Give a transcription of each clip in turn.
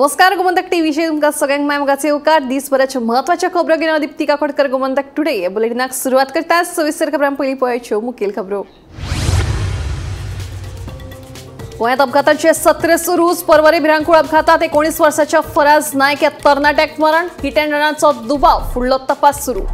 नमस्कार, गोमंतक टीव्हीचेर तुमकां सगळ्यांक माय मोगाचे येवकार। दिसभराच्यो म्हत्वाच्यो खबरो घेवन दीप्ती काकोडकर गोमंतक टुडे बुलेटिनाक सुरवात करता। सविस्तर खबरां पयलीं पळोवच्यो मुखेल खबरो। गोंयांत अपघाताचे सत्र सुरूच। परवरी भिरांकूळ अपघातात 19 वर्साच्या फराज नायक ह्या तरणाट्याक मरण। हिट अँड रनाचो दुबाव, फुडलो तपास सुरू।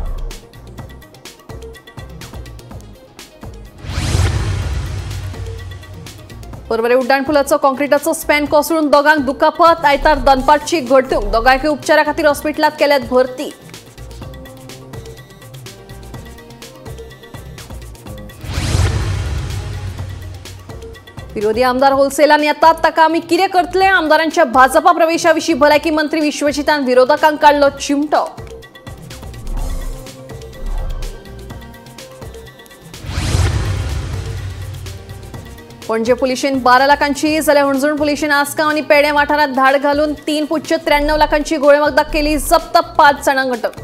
परवरी उड्डाणपुलाचो कॉन्क्रिटाचो स्पॅन कोसळून दोगांक दुखापत। आयतार दनपारची घडणूक, दोगांकय उपचारा खातीर हॉस्पिटलांत केल्यात भरती। विरोधी आमदार होलसेलान येतात ताका आमी कितें करतले? आमदारांच्या भाजपा प्रवेशा विशीं भलायकी मंत्री विश्वजितान विरोधकांक काडलो चिमटो। पणजे पुलिशेन 12 लाखांची जाल्यार हणजूण पुलिशेन आसगांव आनी पेडें वाठारांत धाड घालून 3.93 लाखांची गोळेवखदां केली जप्त। 5 जाणांक अटक।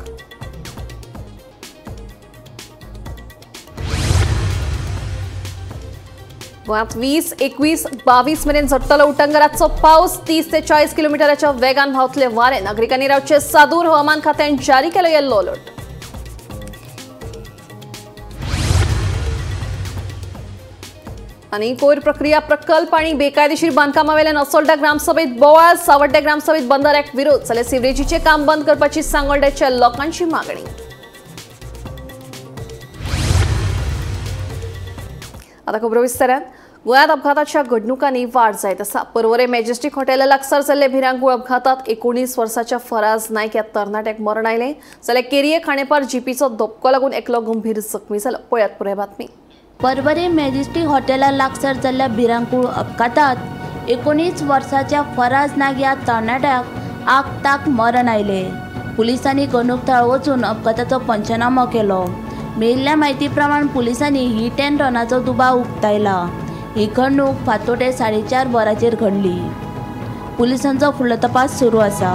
गोंयांत 20, 21, 22 मेरेन झडटलो उटंगराचो पावस। 30 ते 40 किलोमिटराच्या वेगान व्हांवतले वारें। नागरिकांनी रावचे सादूर। हवामान खात्यान जारी केलो येल्लो अलर्ट। आनी कोयर प्रक्रिया प्रकल्प आनी बेकायदेशीर बांदकामावेल्यान असोल्डा ग्रामसभेत बोवाळ। सावड्डे ग्रामसभेत बंधाऱ्याक विरोध जाल्यार सिवरेजीचें काम बंद करपाची सांगोल्ड्याच्या लोकांची मागणी। आतां खबरो विस्तारान। गोंयांत अपघाताच्या घडणुकांनी वाड जायत आसा। परवरे मॅजेस्टीक हॉटेला लागसार जाल्ले भिरांकूळ अपघातात 19 वर्साच्या फराज नायक ह्या तरणाट्याक मरण आयलें जाल्यार केरिये खाणेपार जिपीचो धपको लागून एकलो गंभीर जखमी जालो। पळयात पुराय बातमी। परवरी मॅजेस्टीक हॉटेला लागसार जाल्ल्या भिरांकूळ अपघातात 19 वर्साच्या फराज नायक ह्या तरणाट्याक आगताक मरण आयलें। पुलिसांनी घडणूक थळार वचून अपघाताचो पंचनामो केलो। मेळिल्ल्या म्हायती प्रमाण पुलिसांनी हिट अँड रनाचो दुबाव उक्तायला। ही घडणूक फांतोडेर 4:30 वरांचेर घडली। पुलिसांचो फुडलो तपास सुरू आसा।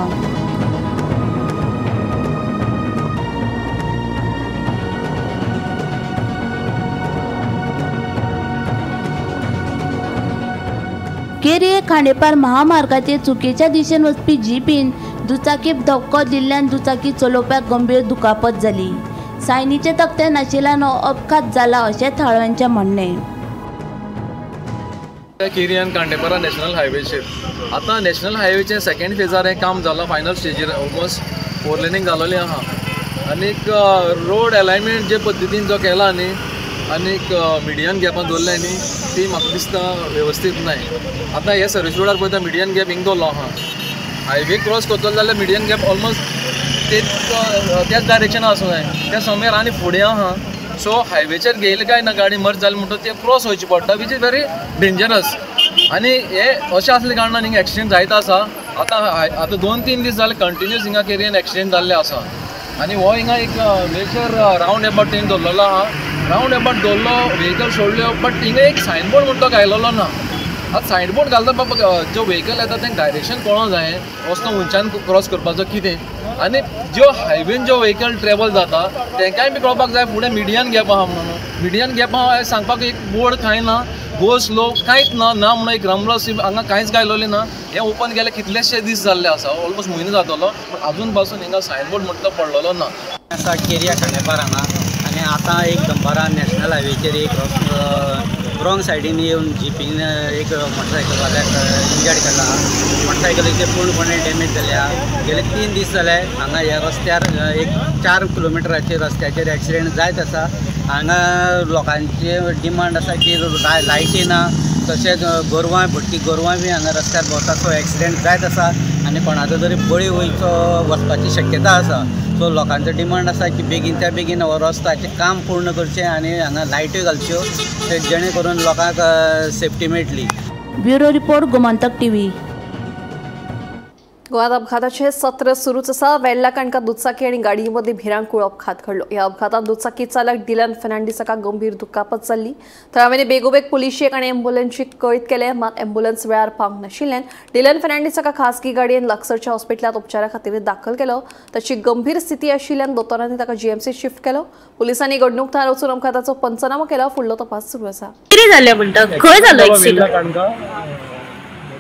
केरिये खांडेपार महामार्गाचेर चुकीच्या दिशेन वचपी जिपीन दुचाकीक धपको दिल्ल्यान दुचाकी चलोवप्याक गंभीर दुखापत जाली। सायनीचे तकटे नाशिल्ल्यान हो अपघात जाला अशें थळाव्यांचें म्हणणें। केरियान खांडेपारा नॅशनल हायवेचेर आतां नॅशनल हायवेचें सेकंड फेजार हें काम जालां, फायनल स्टेजीर ऑलमोस्ट 4 लेनींग जालोलें आहा। आनीक रोड एलायनमेंट जे पद्दतीन जो केला न्ही आनीक मिडियन गॅपान दवरलें न्ही ती म्हाका दिसता वेवस्थीत नाय। आतां हे सर्वीस रोडार पळयता मिडियन गॅप हिंग दवरलो आहा, हायवे क्रॉस करतलो जाल्यार मिडियन गॅप ऑलमोस्ट त्याच डायरेक्शनान आसूं जाय, त्या समयर आनी फुडें आहा। सो हायवेचेर घेयले काय ना गाडी मर्ज जाली म्हणटकच ते क्रॉस वयची पडटा, which is very dangerous. आनी हे अशें आसले कारणान हिंगा एक्सिडेंट जायत आसा। आतां आतां 2-3 दीस जाले कंटिन्यूस हिंगा केरियन एक्सिडेंट जाल्ले आसा। आनी हो हिंगा एक मेजर रावंड एबाउट तेणी दवरलेलो आहा, रावंड एबाउट दवरलो, व्हेकल सोडल्यो, बट हिंगा एक सायनबोर्ड म्हणटा घायलेलो ना। आतां सायनबोर्ड घालता बाबा ज्यो व्हेकल येता तेंकां डायरेक्शन कळोंक जाय रस्तो खंयच्यान क्रॉस करपाचो कितें। आनी ज्यो हायवेन ज्यो व्हेकल ट्रेवल जाता तेंकांय बी कळपाक जाय फुडें मिडियन गॅप आहा म्हणून। मिडियन गॅप आहा हें सांगपाक एक बोर्ड कांय ना, गो स्लो कांयच ना, ना म्हणून एक रमलो हांगा कांयच घायलोलें ना। हें ओपन केलें कितलेशे दीस जाल्ले आसा, ऑलमोस्ट म्हयनो जातलो, पूण आजून पासून हिंगा सायनबोर्ड म्हणटा पडलेलो ना। आसा केरिया खांडेपार हांगा आनी आतां एक दनपारां नॅशनल हायवेचेर एक रॉंग सायडीन येवन जिपीन एक मोटरसायकलवाल्याक इंजर्ड केला। मोटरसायकलीचे पूर्णपणे डॅमेज जाल्या। गेले 3 दीस जाले हांगा ह्या रस्त्यार एक 4 किलोमिटराचेर रस्त्याचेर एक्सिडेंट जायत आसा। हांगा लोकांचे डिमांड आसा की लायटी ना, तशेंच गोरवां भटकी गोरवां बी हांगा रस्त्यार भोंवता, सो एक्सिडेंट जायत आसा आनी कोणाचो तरी बळी वयचो वचपाची शक्यता आसा। सो लोकांचो डिमांड आसा की बेगीनच्या बेगीन हो रस्त्याचें काम पूर्ण करचें आनी हांगा लायट्यो घालच्यो जेणे करून लोकांक सेफ्टी मेळटली। Bureau report, Gomantak TV. गोंयांत अपघाताचे सत्र सुरूच आसा। वेल्ला काणका दुचाकी आनी गाडये मदीं भिरांकूळ अपघात घडलो। ह्या अपघातांत दुचाकी चालक डिलन फेर्नांडीस हाका गंभीर दुखापत जाल्ली। थळाव्यांनी बेगोबेग पुलिशेक आनी एम्ब्युलन्सीक कळीत केलें, मात एम्ब्युलन्स वेळार पावंक नाशिल्ल्यान डिलन फेर्नांडीस हाका खासगी गाडयेन लागसरच्या हॉस्पिटलांत उपचारा खातीर दाखल केलो। ताची गंभीर स्थिती आशिल्ल्यान दोतोरांनी ताका जीएमसी शिफ्ट केलो। पुलिसांनी घडणूक थळार वचून अपघाताचो पंचनामो केलो। फुडलो तपास सुरू आसा। कितें जालें म्हणटा? खंय जालो एक्सिडेंट?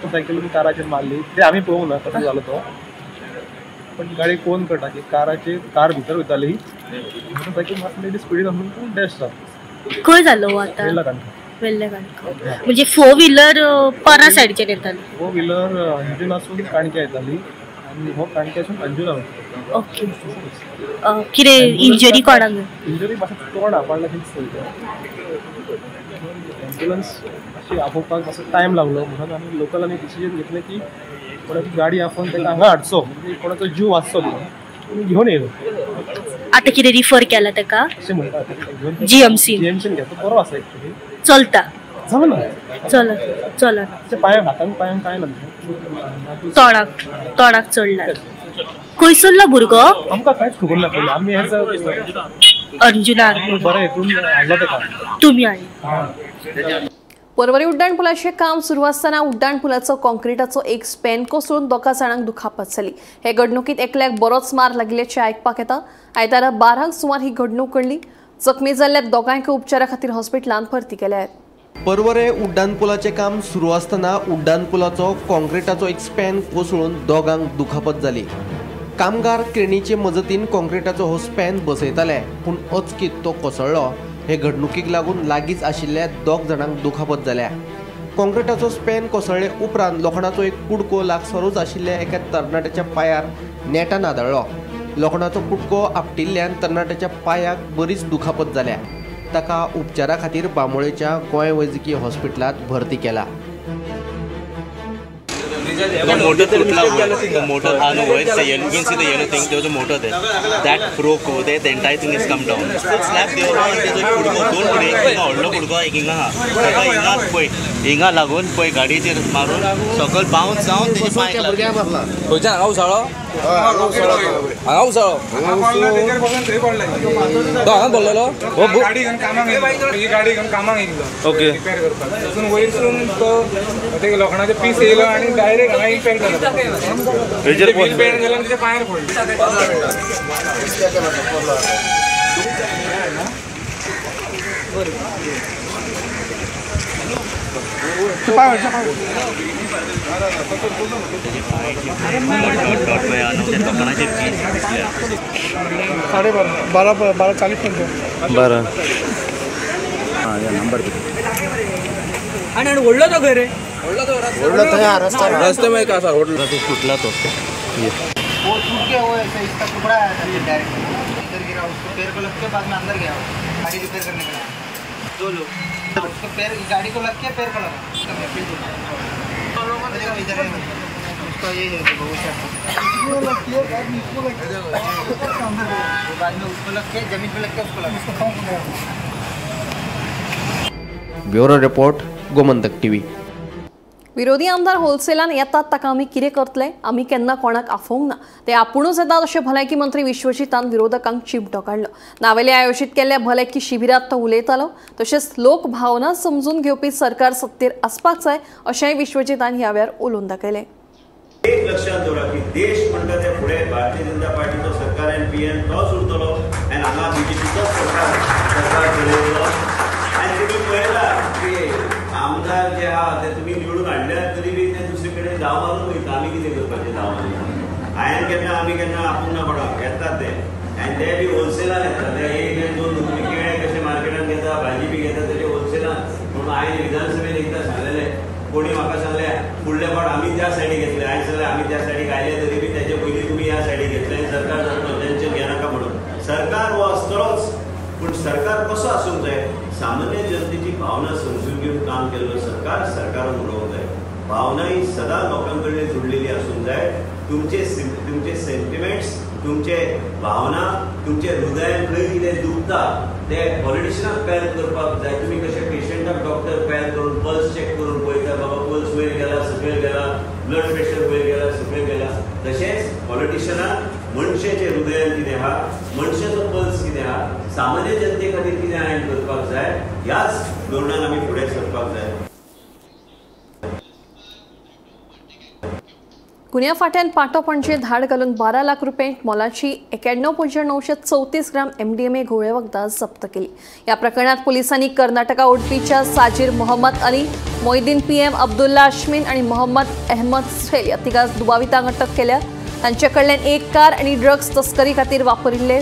मोटरसायकलीन काराचेर मारली ते आमी पळोवंक ना कसो जालो तो, पण गाडी कोण कळटा की काराचेर कार भितर वयताली, मोटरसायकल मातली स्पिडीन वचून डॅश जालो. खंय जालो आतां? वेल्ल्या काणका. म्हणजे फोर व्हिलर परा सायडीच्यान येताली? फोर व्हिलर अंजुनासून काणक्या येताली आनी हो काणक्यासून अंजुना. ओके. कितें इंजरी कोणाक? इंजरी मातसो तोंड आपडला दिसता. एम्ब्युलन्स मातशी आपोवपाक मातसो टायम लागलो म्हणून आमी लोकलांनी डिसिजन घेतलें की कोणाची गाडी आपोवन ताका हांगा हाडचो, म्हणजे कोणाचो जीव वाचचो म्हणून घेवन येयलो. आतां कितें रिफर केला ताका? अशें म्हणटा जीएमसी. जीएमसीन घेतलो, बरो आसा एक्चुअली. चलता? चलना चल चलना. पांय हातान पांयांक कांय ना, तोंडाक तोंडाक चडला. खंयसरलो भुरगो? आमकां कांयच खबर ना पयलीं, आमी हेच अंजुनार बरें हेतून हाडलो ताका. तुमी हाडलो. पर्वरी उड्डाण पुलाचें काम सुरू आसतना उड्डाण पुलाचो कॉन्क्रिटाचो एक स्पॅन कोसळून 2 जाणांक दुखापत जाली. हे घडणुकीत एकल्याक बरोच मार लागिल्ल्याचें आयकपाक येता. आयतारा 12 सुमार ही घडणूक घडली. जखमी जाल्ल्या दोगांयक उपचारा खातीर हॉस्पिटलांत भरती केल्या. पर्वरे उड्डाण पुलाचें काम सुरू आसतना उड्डाण पुलाचो कॉन्क्रिटाचो एक स्पॅन कोसळून दोगांक दुखापत जाली. कामगार क्रेनीचे मजतीन कॉन्क्रिटाचो हो स्पॅन बसयताले, पूण अचकीत तो कोसळ्ळो. हे घडणुकीक लागून लागींच आशिल्ल्या 2 जाणांक दुखापत जाल्या. कॉन्क्रिटाचो स्पॅन कोसळ्ळे उपरांत लोखणाचो एक कुडको लागसरूच आशिल्ल्या एका तरणाट्याच्या पांयार नेटान आदळ्ळो. लोखणाचो कुडको आपटिल्ल्यान तरणाट्याच्या पांयाक बरीच दुखापत जाल्या. ताका उपचारा खातीर बांबोळेच्या गोंय वैजकी हॉस्पिटलांत भरती केला. The motor तुटला, the motor वयर, you can see the yellow thing, there was a motor there. That broke over there, the entire thing has come down. Full slab देवलो आनी तेजो एक कुडको, दोन कुडके, एक हिंगा व्हडलो कुडको, एक हिंगा आहा. ताका हिंगा पळय, हिंगा लागून पळय गाडयेचेर मारून सकयल बाउन्स जावन तेजे पांय लागले. खंयच्यान हांगा उसळ्ळो? हांगा उसळ्ळो तो हांगा बोल्लेलो. गाडी घेवन कामाक येयलो, ही गाडी घेवन कामाक येयलो. ओके. रिपेर करपाक. तितून वयरसून तो ते लोखणाचे पीस येयलो आनी डायरेक्ट हांगा इम्पॅक्ट जालो. इम्पॅक्ट जालो आनी तेच्या पांयार पडलो. लोखणाचे पीस दिसले. 12:30 12:40. बरं. नंबर आनी आनी व्हडलो तो खंय रे? रस्ते में का सर होटल तुटला तो. वो टूट गया, वो ऐसे इसका टुकड़ा आया था डायरेक्ट इधर गिरा, उसको पैर को लग के बाद में अंदर गया, गाड़ी रिपेयर करने के लिए. दो लोग उसको पैर गाड़ी को लग के पैर को लगा. इधर है उसका ये है देखो, वो बाद में उसको लग के जमीन पे लग के उसको लगा. Bureau report, Gomantak TV. विरोधी आमदार होलसेलान येतात ताका आमी कितें करतले, आमी केन्ना कोणाक आफोवंक ना, ते आपुणूच येतात अशें भलायकी मंत्री विश्वजीतान विरोधकांक चिमटो काडलो. नावेले आयोजीत केल्ल्या भलायकी शिबिरांत तो उलयतालो. तशेंच लोक भावना समजून घेवपी सरकार सत्तेर आसपाक जाय अशेंय विश्वजीतान ह्या वेळार उलोवन दाखयलें. एक लक्षात दवरा की देश म्हणटा ते फुडें भारतीय जनता पार्टीचो सरकार आनी पी एम तोच उरतलो आनी हांगा बीजेपीचोच सरकार चलयतलो. आनी तुमी पळयला की आमदार जे आहा ते तुमी निवडून हाडल्यात तरी बी ते दुसरे कडेन धांव मारून वयता. आमी कितें करपाचें धांव मारून? हांवें केन्ना आमी केन्ना आपूण ना कोणाक येतात ते आनी ते बी होलसेलान येतात. ते एक आनी दोन तुमी केळे कशे मार्केटान घेता, भाजी बी घेता तशें होलसेलान. म्हणून हांवें विधानसभेन एकदां सांगलेलें, कोणी म्हाका सांगलें फुडले फावट आमी त्या सायडीक घेतले, हांवें सांगलें आमी त्या सायडीक आयले तरी बी तेजे पयलीं तुमी ह्या सायडीक घेतले आनी सरकार जातलो, टेन्शन घेनाका म्हणून. सरकार हो आसतलोच, पूण सरकार कसो आसूंक जाय? सामान्य जनतेची भावना समजून घेवन काम केल्लो सरकार सरकारान उलोवंक जाय. भावना ही सदां लोकां कडेन जुडलेली आसूंक जाय. तुमचे तुमचे सेंटिमेंट्स, तुमचे भावना, तुमचे हृदयान खंय कितें दुखता ते पॉलिटिशियनाक पेल करपाक जाय. तुमी कशे पेशंटाक डॉक्टर पेल करून पल्स चॅक करून पळयता, बाबा पल्स वयर गेला सकयल गेला, ब्लड प्रेशर वयर गेला सकयल गेला, तशेंच पॉलिटिशियनाक मनशाचे हृदयान कितें आहा, मनशाचो पल्स कितें आहा, सामान्य जनते खातीर कितें हांवें करपाक जाय, ह्याच धोरणान आमी फुडें सरपाक जाय. गुन्यांव फांट्यान पाटो पणजे धाड घालून 12 लाख रुपये मोलाची 91.934 ग्राम एमडीएमए घोळे वखदां जप्त केली। या प्रकरणात पोलिसांनी कर्नाटका उडपीच्या साजीर मोहम्मद अली, मोईदीन पीएम, अब्दुल्ला अश्मीन आणि मोहम्मद अहमद सुहेल या तिघा दुबावितांक अटक केल्या। तांचे कडल्यान एक कार आणि ड्रग्स तस्करी खातीर वापरिल्ले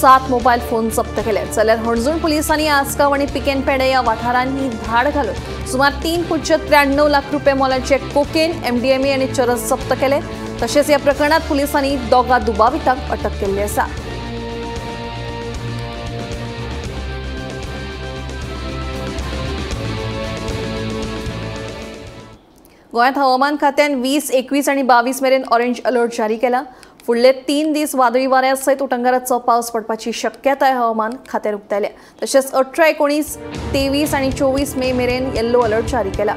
7 मोबायल फोन जप्त केले। जाल्यार हणजूण पोलिसांनी आसगांव आणि पिकेनपेडे या वाठारांनी धाड घालून सुमार 3.93 लाख रुपये मोलाचे कोकेन, एमडीएमए आणि चरस जप्त केले। तसेच या प्रकरणात पोलिसांनी दोगा दुबावितांक अटक केल्ली आसा। गोंयांत हवामान खात्यान 20, 21 आणि 22 मेरेन ऑरेंज अलर्ट जारी केला। फुडले 3 दीस वादळी वाऱ्या सयत उटंगाराचो पावस पडपाची शक्यताय हवामान खात्यान उक्तायल्या। तशेंच 18, 19, 23 आणि 24 मे मेरेन येल्लो अलर्ट जारी केला।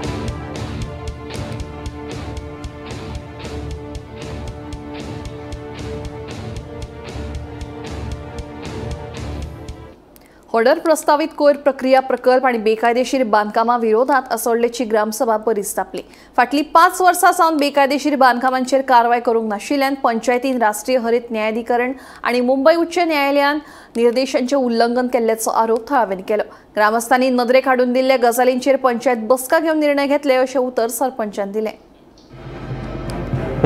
ऑर्डर प्रस्तावित कोयर प्रक्रिया प्रकल्प आणि बेकायदेशीर बांधकामा विरोधात असोल्डेची ग्रामसभा बरीच तापली। फाटली 5 वर्सां सावन बेकायदेशीर बांधकामांचेर कारवाय करूंक नाशिल्ल्यान पंचायतीन राष्ट्रीय हरित न्यायाधिकरण आणि मुंबई उच्च न्यायालयान निर्देशांचे उल्लंघन केल्ल्याचो आरोप थळाव्यांनी केलो। ग्रामस्थांनी नदरेक हाडून दिल्ल्या गजालींचेर पंचायत बसका घेवन निर्णय घेतले अशें उतर सरपंचान दिलें।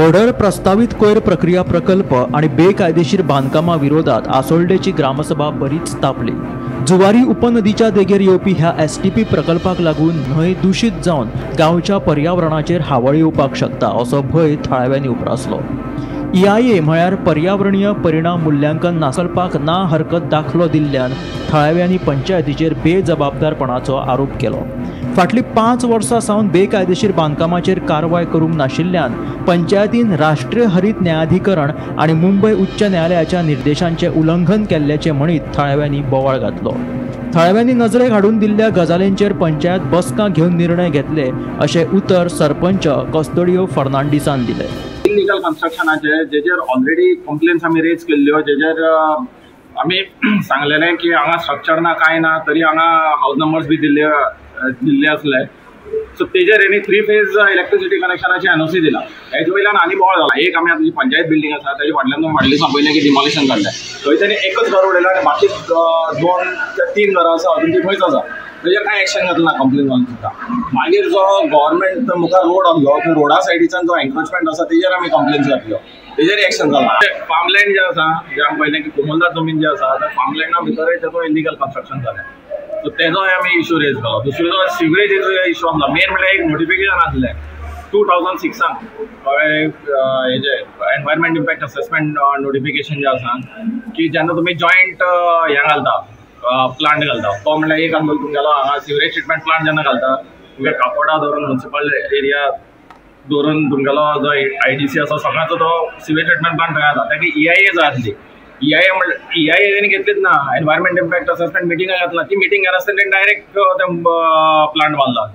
ऑर्डर प्रस्तावित कोयर प्रक्रिया प्रकल्प आणि बेकायदेशीर बांधकामा विरोधात आसोल्डेची ग्रामसभा बरीच तापली। जुवारी उपनदीच्या देगेर येवपी ह्या एसटीपी प्रकल्पाक लागून न्हंय दूषित जावन गांवच्या पर्यावरणाचेर हावळ येवपाक शकता असो भंय थळाव्यांनी उप्रासलो। ईआयए म्हळ्यार पर्यावरणीय परिणाम मूल्यांकन नासलपाक ना हरकत दाखलो दिल्ल्यान थळाव्यांनी पंचायतीचेर बेजबाबदारपणाचो आरोप केलो। फाटली 5 वर्सां सावन बेकायदेशीर बांदकामाचेर कारवाय करूंक नाशिल्ल्यान पंचायतीन राष्ट्रीय हरित न्यायाधिकरण आनी मुंबय उच्च न्यायालयाच्या निर्देशांचें उल्लंघन केल्ल्याचें म्हणीत थळाव्यांनी बोवाळ घातलो। थळाव्यांनी नजरेक हाडून दिल्ल्या गजालींचेर पंचायत बसका घेवन निर्णय घेतले अशें उतर सरपंच कस्तोडियो फर्नांडीसान दिलें। इलिगल कन्स्ट्रक्शनाचे जेचेर ऑलरेडी कंप्लेन्स आमी रेज केल्ल्यो, जेचेर आमी सांगलेलें की हांगा स्ट्रक्चर ना कांय ना तरी हांगा हावज नंबर्स बी दिल्ले आसले। सो तेजेर हेणी 3 फेज इलेक्ट्रिसिटी कनेक्शनाची एनओसी दिला। हेजे वयल्यान आनी बोवाळ जाला। एक आमी आतां जी पंचायत बिल्डींग आसा तेजे फाटल्यान फाटल्या दिसा पळयलें की डिमॉलिशन जाल्लें, थंय तेणी एकच घर उडयलां आनी बाकी 2 ते 3 घरां आसा अजून ती थंयच आसा। तेजेर कांय एक्शन घेतलें ना कंप्लेन घालून सुद्दां। मागीर जो गव्हर्मेंट मुखार रोड आसलो थंय रोडा सायडीच्यान जो एन्क्रोचमेंट आसा तेजेर आमी कंप्लेन्स घातल्यो, तेजेर एक्शन जाला। फार्मलँड जें आसा जें आमी पळयलें की कोमलदार जमीन जी आसा त्या फार्मलँडा भितरय तेजो इलिगल कन्स्ट्रक्शन जालें, सो तेजोय आमी इशू रेज केलो। दुसरो जो सिवरेजीचो इशू आसलो, मेन म्हणल्यार एक नोटिफिकेशन आसलें 2006 कळ्ळें हेजें एनवायरमेंट इम्पॅक्ट असेसमेंट नोटिफिकेशन जें आसा की जेन्ना तुमी जॉयंट हें घालता प्लांट घालता तो म्हणल्यार एक आसलो तुमगेलो हांगा सिवरेज ट्रिटमेंट प्लांट जेन्ना घालता तुमगे कापोडा धरून म्युनिसिपल एरिया धरून तुमगेलो जो आयडीसी आसा सगळ्याचो तो सिवेज ट्रिटमेंट प्लांट थंय जाता। ताका ईआयए जाय आसली, ईआयए म्हणल्यार ईआयए तेणी घेतलीच ना, एनवायरमेंट इम्पॅक्ट असेसमेंट मिटींग घातला, ती मिटींग घेनासतना तेणी डायरेक्ट तें प्लांट बांदला।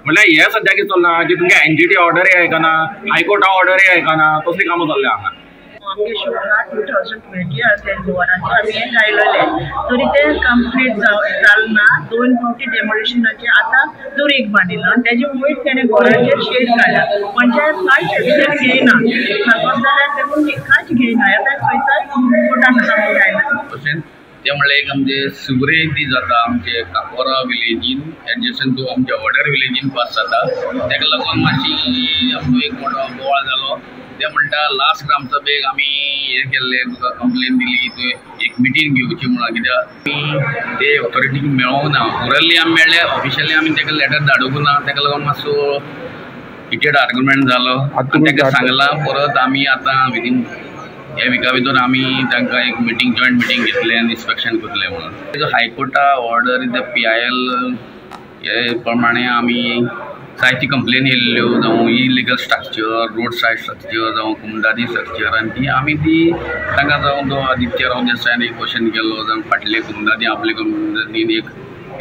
म्हणल्यार हें सद्या कितें चल्लां की तुमगे एनजीटी ऑर्डरूय आयकना, हायकोर्टा ऑर्डरूय आयकना, तसलीं कामां चल्ल्या हांगा। आमगे शिवना 2020 आसलें गोवराचो आमी हें गायलेलें तरी तें कंप्लीट जालें ना। 2 फावटी डेमोलिशनाचें आतां दुरीग बांदिल्लो आनी तेजे वयर तेणें घराचेर शेड घाल्या। पंचायत कांयच एक्शन घेयना, सांगत जाल्यार तेकून कांयच घेयना। आतां खंयच्याय कोर्टान आमी तशेंच तें म्हणल्यार एक आमचे सिवरेज ती जाता आमचे काकोरा विलेजीन एडजसंट टू आमच्या वॉर्डर विलेजीन पास जाता, तेका लागून मातशी आमचो एक मोठो बोवाळ जालो। ते म्हणटा लास्ट ग्रामसभेक आमी हें केल्लें, तुका कंप्लेन दिली, तुवें एक मिटींग घेवची म्हणून, कित्याक आमी ते ऑथॉरिटीक मेळोंक ना। ओरली आमी मेळ्ळे, ऑफिशियली आमी तेका लेटर धाडूंक ना, तेका लागून मातसो हिटेड आर्ग्युमेंट जालो आनी तेका सांगलां परत आमी आतां विदीन ह्या विका भितर आमी तांकां एक मिटींग जॉयंट मिटींग घेतलें आनी इन्स्पेक्शन करतलें म्हणून। तेजो हायकोर्टा ऑर्डर ते PIL हे प्रमाणे आमी जायती कंप्लेन येयल्ल्यो, जावं illegal structure, road side structure, जावं कुमदादी स्ट्रक्चर, आनी ती आमी ती तांकां जावं तो आदित्य राव देसायान एक क्वेश्चन केल्लो, जावं फाटले कुमदादी आपले कुमदादीन एक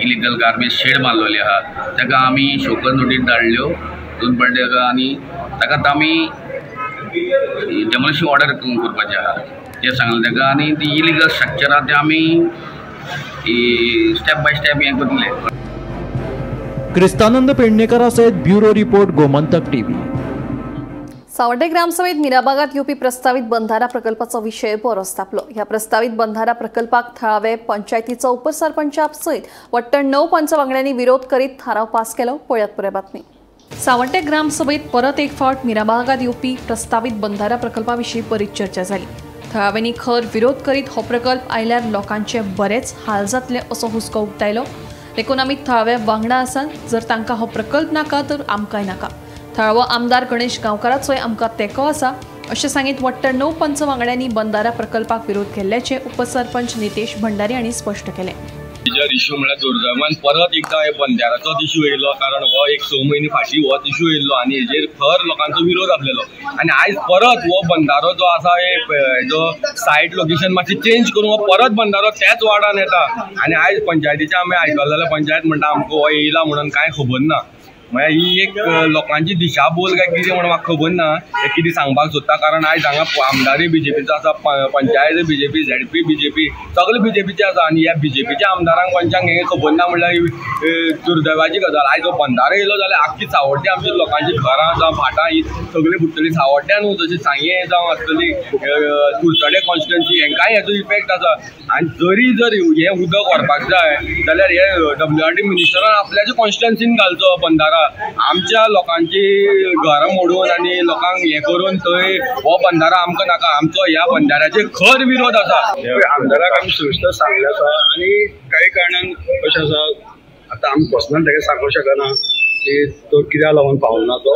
इलिगल गार्बेज शेड बांदलेली आहा, ताका आमी शोकॉज नोटीस धाडल्यो 2 फावटी ताका, आनी ताका आतां आमी डेमोलिशन ऑर्डर करपाचें आहा तें सांगलें ताका, आनी ती इलिगल स्ट्रक्चर आहा तें आमी स्टेप बाय स्टेप हें करतले। क्रिस्तानंद पेडणेकरा सयत ब्युरो रिपोर्ट, गोमंतक टीव्ही। सावड्डे ग्रामसभेत मिराबागात येवपी प्रस्तावित बंधारा प्रकल्पाचो विशय बरोच तापलो. ह्या प्रस्तावित बंधारा प्रकल्पाक थळावे पंचायतीचो उपसरपंचा सयत वट्ट 9 पंच वांगड्यांनी विरोध करीत थाराव पास केलो. पळयात पुराय बातमी. सावड्डे ग्रामसभेत परत एक फावट मिराबागात येवपी प्रस्तावित बंधारा प्रकल्पा विशीं बरीच चर्चा जाली. थळाव्यांनी खर विरोध करीत हो प्रकल्प आयल्यार लोकांचे बरेच हाल जातले असो हुस्को उक्तायलो. देखून आमी थळाव्या वांगडा आसात. जर तांकां हो प्रकल्प नाका तर आमकांय नाका. थळावो आमदार गणेश गांवकाराचोय आमकां तेंको आसा अशें सांगीत वट्ट 9 पंच वांगड्यांनी बंधारा प्रकल्पाक विरोध केल्ल्याचें उपसरपंच नितेश भंडारी हांणी स्पश्ट केलें. मेजर इश्यू म्हळ्यार दुर्दैवान परत एकदां हे बंधाऱ्याचोच इश्यू येयलो, कारण हो एक 6 म्हयने फाटीं होच इश्यू येयल्लो आनी हेजेर खर लोकांचो विरोध आसलेलो. आनी आयज परत हो बंधारो जो आसा हेजो सायट लोकेशन मातशी चेंज करून हो परत बंधारो त्याच वार्डान येता. आनी आयज पंचायतीचे आमी आयकलें जाल्यार पंचायत म्हणटा आमकां हो येयला म्हणून कांय खबर ना. म्हळ्यार ही एक लोकांची दिशाभूल काय कितें म्हणून म्हाका खबर ना, हे कितें सांगपाक सोदता. कारण आयज हांगा आमदारूय बीजेपीचो आसा, पंचायत बीजेपी, झेडपी बीजेपी, सगळे बीजेपीचे आसा. आनी ह्या बीजेपीच्या आमदारांक पंचांक हें खबर ना म्हणल्यार दुर्दैवाची गजाल. आयज हो बंधारो येयलो जाल्यार आख्खी सावड्डे आमच्या लोकांची घरां जावं भाटां ही सगळीं बुडटली. सावड्ड्या न्हू, जशी सांगें जावं आसतली, कुडचडे कॉन्स्टिट्युएन्सी, हेंकांय हेजो इफेक्ट आसा. आनी जरी जर हें उदक व्हरपाक जाय जाल्यार हे डब्ल्यू आर डी मिनिस्टरान आपल्याच्या कॉन्स्टिट्युएन्सीन घालचो बंधारा. आमच्या लोकांची घरां मोडून आनी लोकांक हें करून थंय हो बंधारा आमकां नाका. आमचो ह्या बंधाऱ्याचेर खर विरोध आसा. आमदाराक आमी सविस्तर सांगलें आसा आनी काही कारणान कशें आसा आतां आमी पर्सनल ताका सांगूंक शकना की तो कित्याक लागून पावना तो,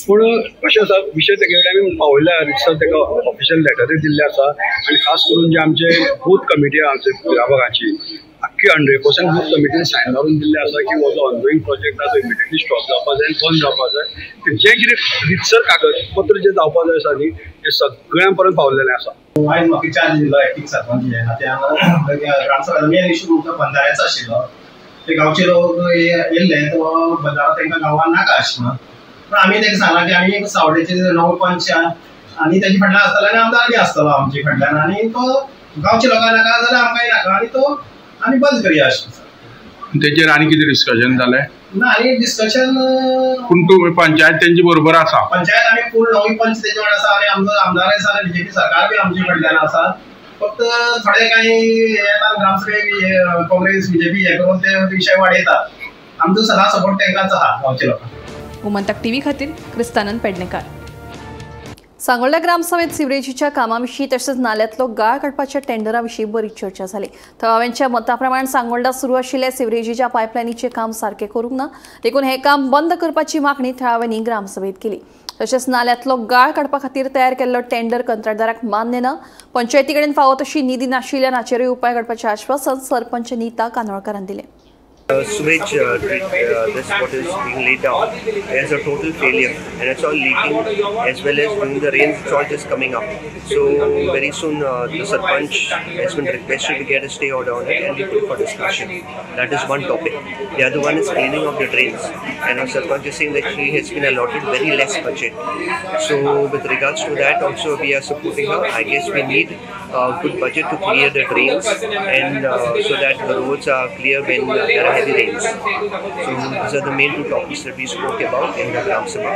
पूण कशें आसा विशय तेगे कडेन आमी पावयल्या, रितसर ताका ऑफिशियल लेटरूय दिल्ले आसा. आनी खास करून जे आमचे बूथ कमिटी आहा आमचे मिराबागाची आख्खी 100% बूथ कमिटीन सायन मारून दिल्ले आसा की हो जो ऑनगोईंग प्रोजेक्ट आसा तो इमिडिएटली स्टॉप जावपा जाय आनी बंद जावपा जाय. जें कितें रितसर कागदपत्र जें जावपा जाय आसा न्ही तें सगळ्यां पर्यंत पावलेलें आसा. आयज म्हाका चार्ज दिलो एथिक्स सरपंच नात्यान ग्रामसभा मेन इशू बंधाऱ्याचो आशिल्लो. ते गांवचे लोक येयल्ले तो बंधारो तांकां गांवान नाका आशिल्लो, पूण आमी तांकां सांगलां की आमी सावडेचे 9 पंच आनी तेजे फाटल्यान आसतलो आनी आमदार बी आसतलो आमचे फाटल्यान, आनी तो गांवच्या लोकांक नाका जाल्यार आमकांय नाका आनी तो आमी बंद करया अशें. तेजेर आनी कितें डिस्कशन जालें ना? आनी डिस्कशन पूण तूं पंचायत तेंचे बरोबर आसा, पंचायत आमी फूल 9 पंच तेजे वांगडा आसा आनी आमचो आमदार आसा आनी बीजेपी सरकार बी आमचे कडल्यान आसा. फक्त थोडे कांय येता ग्रामसभेक काँग्रेस बीजेपी हे करून ते विशय वाडयतात. आमचो सदां सपोर्ट तांकांच आहा गांवच्या लोकांक. गोमंतक टीव्ही खातीर क्रिस्तानंद पेडणेकार. सांगोल्डा ग्रामसभेत सिवरेजीच्या कामाविशीं तशेंच नाल्यांतलो गाळ काडपाच्या टेंडरा विशीं बरीच चर्चा जाली. थळाव्यांच्या मताप्रमाण सांगोल्डा सुरू आशिल्ल्या सिवरेजीच्या पायपलायनीचें काम सारकें करूंक ना, देखून हें काम बंद करपाची मागणी थळाव्यांनी ग्रामसभेत केली. तशेंच नाल्यांतलो गाळ काडपा खातीर तयार केल्लो टेंडर कंत्राटदाराक मान्य ना, पंचायती कडेन फावो तशी निधी नाशिल्ल्यान हाचेरूय उपाय काडपाचें आश्वासन सरपंच नीता कानोळकारान दिलें. Sewage this what is being laid down is a total failure, and it's all leaking as well as during the rains it's all just coming up. So very soon the sarpanch has been requested to get a stay order on it and we put for discussion. That is one topic. The other one is cleaning of the drains, and our sarpanch is saying that she has been allotted very less budget. So with regards to that also we are supporting her. I guess we need a good budget to clear the drains and so that the roads are clear when there are heavy rains. So these are the main two topics that we spoke about in the Gram Sabha.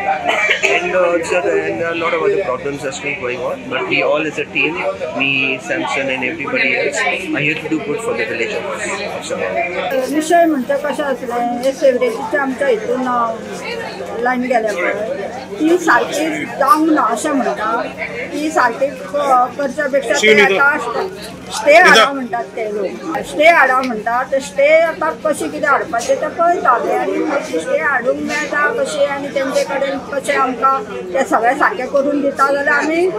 And, and a lot of other problems are still going on, but we all as a team, me, Samson and everybody else, are here to do good for the village of Sabha. विषय म्हणटा कशें आसलें, हे सिवरेजीचे आमच्या हितून line गेल्या पळय ती सारकी जावंक ना अशें म्हणटा. ती सारकी करच्या पेक्षा ते आतां स्टे हाडा म्हणटात ते लोक, स्टे हाडा म्हणटा. ते स्टे आतां कशें कितें हाडपाचें तें पळयता ते, आनी स्टे हाडूंक मेळटा कशें आनी तेंचे कडेन कशें आमकां तें सगळें सारकें करून दिता जाल्यार आमी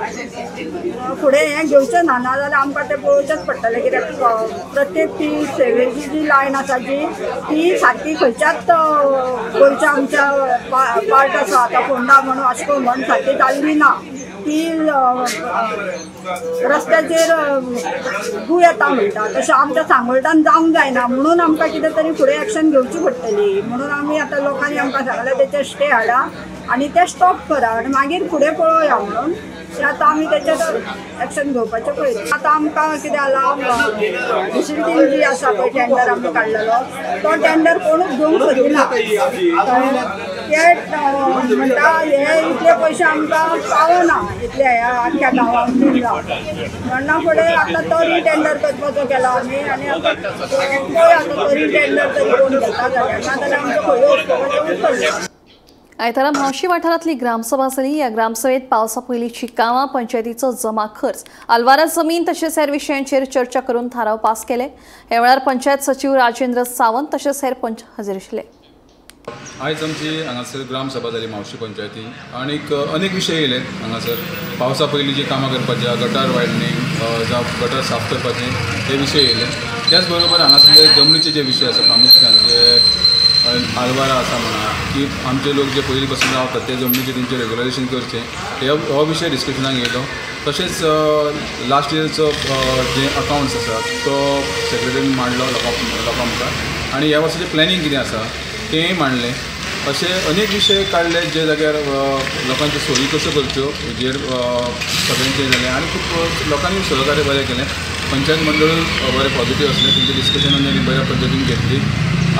फुडें हें घेवचें ना, ना जाल्यार आमकां तें पळोवचेंच पडटलें. कित्याक प्रत्येक ती सिवरेजी जी लायन आसा जी ती सारकी खंयच्याच गोंयच्या आमच्या पार्ट आसा आतां फोंडा म्हणून वास्को म्हण सारकी जाल्ली ना. ती रस्त्याचेर गू येता म्हणटा, तशें आमच्या सांगोल्डान जावंक जायना म्हणून आमकां कितें तरी फुडें एक्शन घेवची पडटली. म्हणून आमी आतां लोकांनी आमकां सांगलें तेचेर स्टे हाडा आनी तें स्टॉप करा आनी मागीर फुडें पळोवया म्हणून. ते आतां आमी तेचेर एक्शन घेवपाचें पळयता. आतां आमकां कितें जालां, डिसिल्टींग जी आसा पळय टेंडर आमी काडलेलो तो टेंडर कोणूच घेवंक सोदिना. ते म्हणटा हे इतले पयशे आमकां पावना इतले ह्या आख्ख्या गांवांक म्हणना फुडें आतां तो रिटेंडर करपाचो केला आमी आनी आतां पळय आतां तो रिटेंडर तरी कोण घेता जाल्यार, नाजाल्यार आमकां खंय वचपाचें उरतलें. आयतारा म्हावशी वाठारांतली ग्रामसभा जाली. ह्या ग्रामसभेत पावसा पयलींची कामां, पंचायतीचो जमा खर्च, आल्वारा जमीन तशेंच हेर विशयांचेर चर्चा करून थाराव पास केले. ह्या वेळार पंचायत सचीव राजेंद्र सावंत तशेंच हेर पंच हजर आशिल्ले. आयज आमची हांगासर ग्रामसभा जाली म्हावशी पंचायती आनीक अनेक विशय येयले हांगासर. पावसा पयलीं जी कामां करपाची आहा, गटार वायडनींग जावं गटार साफ करपाचें हे विशय येयले. त्याच बरोबर हांगासर जमनीचे जे विशय आसा प्रामुख्यान जे आल्वारा आसा म्हणा की आमचे लोक जे पयलीं पासून रावतात ते जमनीचे तेंचें रेगुलरायझेशन करचें हो विशय डिस्कशनाक येयलो. तशेंच लास्ट इयरचो जे अकावंट्स आसा तो सेक्रेटरीन मांडलो लोकां मुखार आनी ह्या वर्साचें प्लॅनिंग कितें आसा तेंय मांडलें. अशे अनेक विशय काडले जे जाग्यार लोकांच्यो सोयी कश्यो करच्यो हेजेर सगळ्यांचें जालें आनी खूब लोकांनी सहकार्य बरें केलें. पंचायत मंडळ बरें पॉझिटीव आसलें, तेंचे डिस्कशनान आनी बऱ्या पद्दतीन घेतली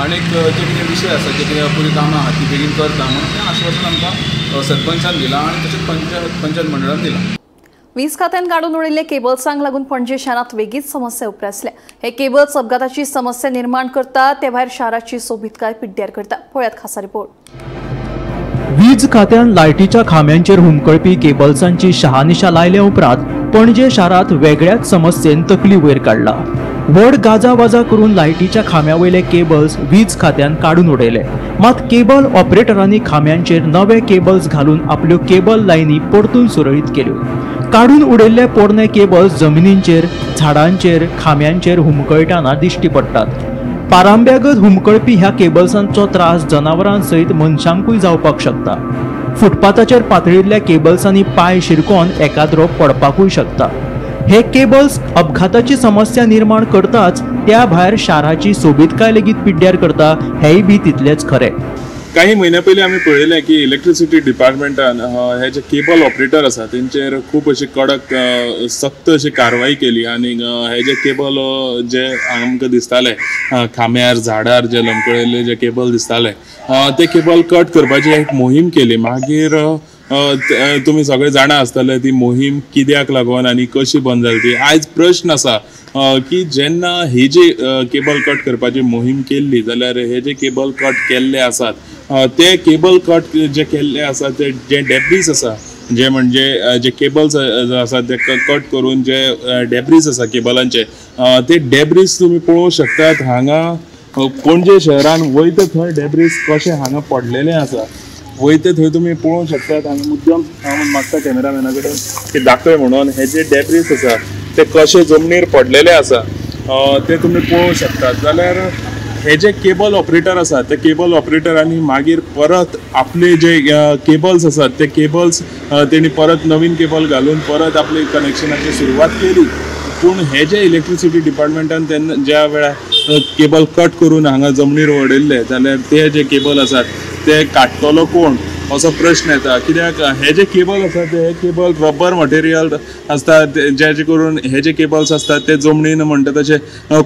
आनीक जे कितें विशय आसा जे कितें अपुरी कामां आहा ती बेगीन करता म्हणून तें आश्वासन आमकां सरपंचान दिलां आनी तशेंच पंचायत मंडळान दिलां. वीज खात्यान काडून उडयल्ले केबल्सांक लागून पणजे शारांत वेगीच समस्या उप्रासल्या. हे केबल्स अपघाताची समस्या निर्माण करता, ते भायर शाराची सोबीतकाय पिड्ड्यार करता. पळयात खासा रिपोर्ट. वीज खात्यान लायटीच्या खांब्यांचेर हुमकळपी केबल्सांची शहानिशा लायल्या उपरांत पणजे शारांत वेगळ्याच समस्येन तकली वयर काडला. व्हड गाजावाजा करून लायटीच्या खांब्या वयले केबल्स वीज खात्यान काडून उडयले. मात केबल ऑपरेटरांनी खांब्यांचेर नवे केबल्स घालून आपल्यो केबल लायनी परतून सुरळीत केल्यो. काडून उडयल्ले पोरणे केबल्स जमिनींचेर, झाडांचेर, खांब्यांचेर हुमकळटाना दिश्टी पडटात. पारांब्यागत हुमकळपी ह्या केबल्सांचो त्रास जनावरां सयत मनशांकूय जावपाक शकता. फुटपाथाचेर पातळिल्ल्या केबल्सांनी पांय शिरकोन एकाद्रो पडपाकूय शकता. हे केबल्स अपघाताची समस्या निर्माण करताच त्या भायर शाराची सोबीतकाय लेगीत पिड्ड्यार करता हेय बी तितलेच खरें. काही म्हयन्या पयलीं आमी पळयलें की इलेक्ट्रिसिटी डिपार्टमेंटान हे जे केबल ऑपरेटर आसा तेंचेर खूब अशी कडक सक्त अशी कारवाई केली आनी हे जे केबल जे आमकां दिसताले खांब्यार झाडार जे लमकळिल्ले जे केबल दिसताले ते केबल कट करपाची एक मोहीम केली. मागीर तुमी सगळे जाणा आसतले ती मोहीम कित्याक लागून आनी कशी बंद जाली ती. आयज प्रश्न आसा की जेन्ना ही जी केबल कट करपाची मोहीम केल्ली जाल्यार हे जे केबल कट केल्ले आसात ते केबल कट जे केल्ले आसात ते जे डेब्रीज आसा जे म्हणजे जे केबल्स आसात ते कट करून जे डेब्रीज आसा केबलांचे ते डेब्रीज तुमी पळोवंक शकतात. हांगा पणजे शहरान वयता थंय डेब्रीज कशे हांगा पडलेले आसा वयता थंय तुमी पळोवंक शकतात. हांगा मुद्दम हांव मागता कॅमेरामॅना कडेन की दाखय म्हणून हे जे डेब्रीज आसा ते कशे जमनीर पडलेले आसा ते तुमी पळोवंक शकतात. जाल्यार हे जे केबल ऑपरेटर आसा ते केबल ऑपरेटरांनी मागीर परत आपले जे केबल्स आसात ते केबल्स तेणी परत नवीन केबल घालून परत आपले कनेक्शनाची सुरवात केली. पूण हे जे इलेक्ट्रिसिटी डिपार्टमेंटान तेन्ना ज्या वेळार केबल कट करून हांगा जमनीर उडयल्ले जाल्यार ते जे केबल आसात ते काडटलो कोण असो प्रश्न येता. कित्याक हे जे केबल आसा ते केबल रबर मटेरियल आसता जे करून हे जे केबल्स आसतात ते जमनीन म्हणटा तशे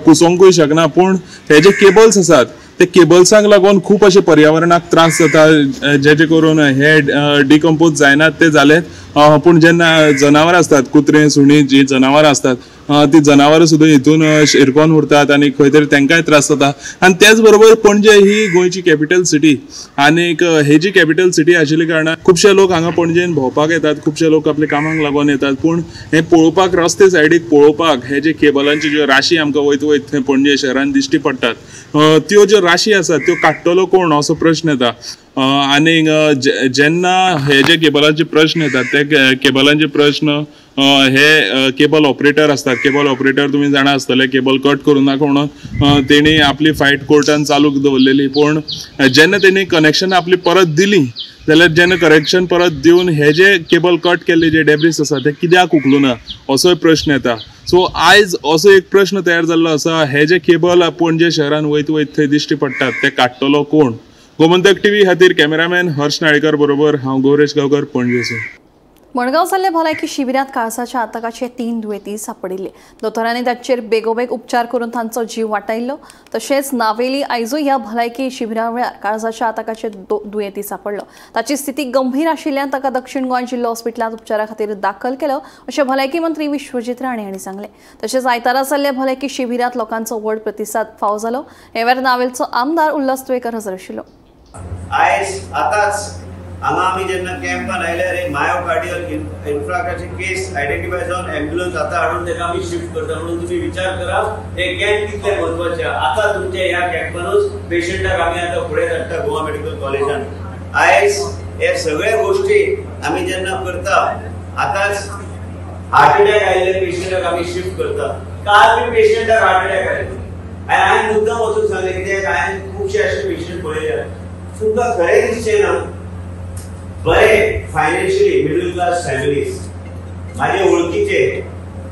कुसोंकूय शकना. पूण हे जे केबल्स आसात ते केबल्सांक लागून खूब अशे पर्यावरणाक त्रास जाता जेचे करून हे डिकम्पोज जायनात ते जालेत. पूण जेन्ना जनावरां आसतात कुत्रे सुणी जी जनावरां आसतात ती जनावरां सुद्दां हितून शिरकोन उरतात आनी खंय तरी तांकांय त्रास जाता. आनी त्याच बरोबर पणजे ही गोंयची कॅपिटल सिटी आनीक ही जी कॅपिटल सिटी आशिल्ल्या कारणान खुबशे लोक हांगा पणजेन भोंवपाक येतात, खुबशे लोक आपल्या कामाक लागून येतात. पूण हें पळोवपाक रस्ते सायडीक पळोवपाक हे जे केबलांची ज्यो राशी आमकां वयत वयत थंय पणजे शहरान दिश्टी पडटात त्यो ज्यो राशी आसात त्यो काडटलो कोण असो प्रश्न येता. आनीक जेन्ना हे जे केबलांचे प्रश्न येतात ते केबलांचे प्रश्न हे केबल ऑपरेटर आसतात. केबल ऑपरेटर तुमी जाणा आसतले केबल कट करूं नाका म्हणून तेणी आपली फायट कोर्टान चालू दवरलेली. पूण जेन्ना तेणी कनेक्शन आपली परत दिली जाल्यार जेन्ना करेक्शन परत दिवन हे जे केबल कट केल्ले जे डेब्रीस आसा ते कित्याक उखलूना असोय प्रश्न येता. सो आयज असो एक प्रश्न तयार जाल्लो आसा हे जे केबल पणजे शहरान वयत वयत थंय दिश्टी पडटात ते काडटलो कोण. गोमंतक टीव्ही खातीर कॅमेरामॅन हर्ष नाळेकर बरोबर हांव गौरेश गांवकर, पणजेसून. मडगांव जाल्ल्या भलायकी शिबिरांत काळजाच्या आताकाचे 3 दुयेंती सापडिल्ले. दोतोरांनी तांचेर बेगोबेग उपचार करून तांचो जीव वाटायल्लो. तशेंच नावेली आयजूय ह्या भलायकी शिबिरा वेळार काळजाच्या आताकाचे दुयेंती सापडलो. ताची स्थिती गंभीर आशिल्ल्यान ताका दक्षिण गोंय जिल्लो हॉस्पिटलांत उपचारा खातीर दाखल केलो अशें भलायकी मंत्री विश्वजीत राणे हांणी सांगलें. तशेंच आयतारा जाल्ल्या भलायकी शिबिरांत लोकांचो व्हड प्रतिसाद फावो जालो. हे वेळार नावेलचो आमदार उल्हास तुयेकर हजर आशिल्लो. आयज आतांच हांगा आमी जेन्ना कॅम्पान आयल्यार एक मायोकार्डियल इन्फ्राकाची केस आयडेंटिफाय जावन एम्ब्युलन्स आतां हाडून ताका आमी शिफ्ट करता. म्हणून तुमी विचार करा हे कॅम्प कितले म्हत्वाचे. आतां तुमच्या ह्या कॅम्पानूच पेशंटाक आमी आतां फुडें धाडटा गोवा मेडिकल कॉलेजान. आयज हे सगळे गोश्टी आमी जेन्ना करता आतांच हार्ट अटॅक आयिल्ले पेशंटाक आमी शिफ्ट करता. काल बी पेशंटाक हार्ट अटॅक आयलो आनी हांवें मुद्दम वचून सांगलें कित्याक हांवें खुबशे अशे पेशंट पळयल्या. तुमकां खरें दिसचें ना, बरे फायनान्शियली मिडल क्लास फॅमिलीज माझे ओळखीचे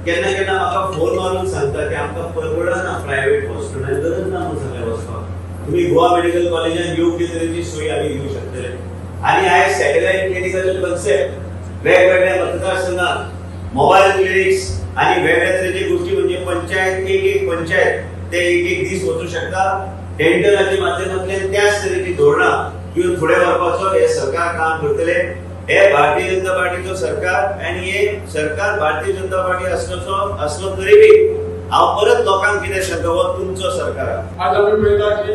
केन्ना केन्ना म्हाका फोन मारून सांगता की आमकां परवडना प्रायव्हेट हॉस्पिटल, गरज ना म्हणून सगळें वचपाक, तुमी गोवा मेडिकल कॉलेजान योग्य तरेची सोय आमी दिवंक शकतले. आनी आयज सॅटेलायट क्लिनिकाचो कन्सेप्ट वेगवेगळ्या मतदारसंघात मोबायल क्लिनिक्स आनी वेगळ्या तरेचे गोष्टी म्हणजे पंचायत एक एक पंचायत ते एक एक दीस वचूं शकता. डेंटलाच्या माध्यमांतल्यान त्याच तरेची धोरणां घेवन फुडें व्हरपाचो हे सरकार काम करतले. हे भारतीय जनता पार्टीचो सरकार आनी हे सरकार भारतीय जनता पार्टी आसलो तरी बी हांव परत लोकांक कितें सांगता, हो तुमचो सरकार. आज आमी पळयता की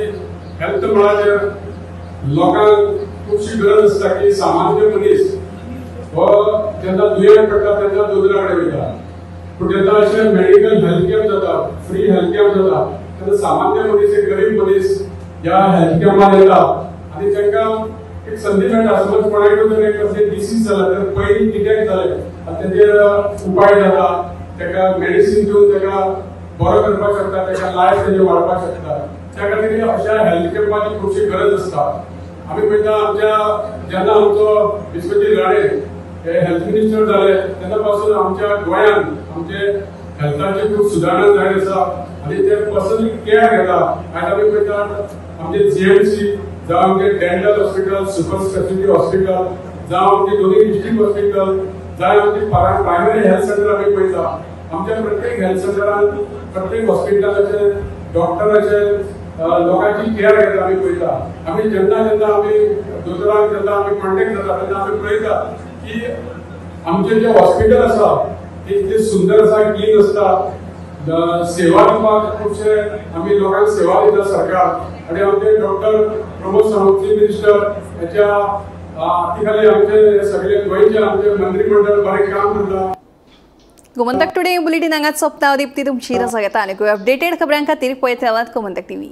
हेल्थ मळाचेर लोकांक खुबशी गरज आसता की सामान्य मनीस हो जेन्ना दुयेंत पडटा तेन्ना दोतोरा कडेन वयता, पूण जेन्ना अशें मेडिकल हेल्थ कॅम्प जाता, फ्री हेल्थ कॅम्प जाता तेन्ना सामान्य मनीस, एक गरीब मनीस ह्या हेल्थ कॅम्पार येता आनी तांकां एक संदी मेळटा. समज कोणाकूय जर एक कसलें डिसीज जाला तर पयलीं डिटेक्ट जालें आनी तेजेर उपाय जाता, ताका मेडिसीन दिवन ताका बरो करपाक शकता, ताका लायफ तेजें वाडपाक शकता. त्या खातीर अशा हेल्थ कॅम्पाची खुबशी गरज आसता. आमी पळयता आमच्या जेन्ना आमचो विश्वजीत राणे हे हेल्थ मिनिस्टर जाले तेन्ना पासून आमच्या गोंयांत आमचे हेल्थाची खूब सुदारणा जायत आसा आनी ते पर्सनली केअर घेता. आनी आमी पळयता आमचे जीएमसी जावं आमचे dental hospital, super speciality hospital जावं आमचे दोनूय डिस्ट्रिक्ट हॉस्पिटल जावं आमचे प्रायमरी हेल्थ सेंटर आमी पळयता. आमच्या प्रत्येक हेल्थ सेंटरान प्रत्येक हॉस्पिटलाचे डॉक्टराचे लोकांची केअर घेता आमी पळयता. आमी जेन्ना जेन्ना आमी दोतोरांक जेन्ना आमी कॉन्टेक्ट जाता तेन्ना आमी पळयता की आमचे जे हॉस्पिटल आसा ते इतले सुंदर आसा, क्लीन आसता, सेवा दिवपाक खुबशे आमी लोकांक सेवा दिता सरकार. आनी आमचे doctor Pramod Sawant chief minister हेच्या हातीखाली आमचे सगळे गोंयचे आमचे मंत्रीमंडळ बरें काम करता. गोमंतक टुडे बुलेटीन हांगाच सोंपता. दीप्ती तुमची रजा घेता आनी अपडेटेड खबरां खातीर पळयत रावात गोमंतक टीव्ही.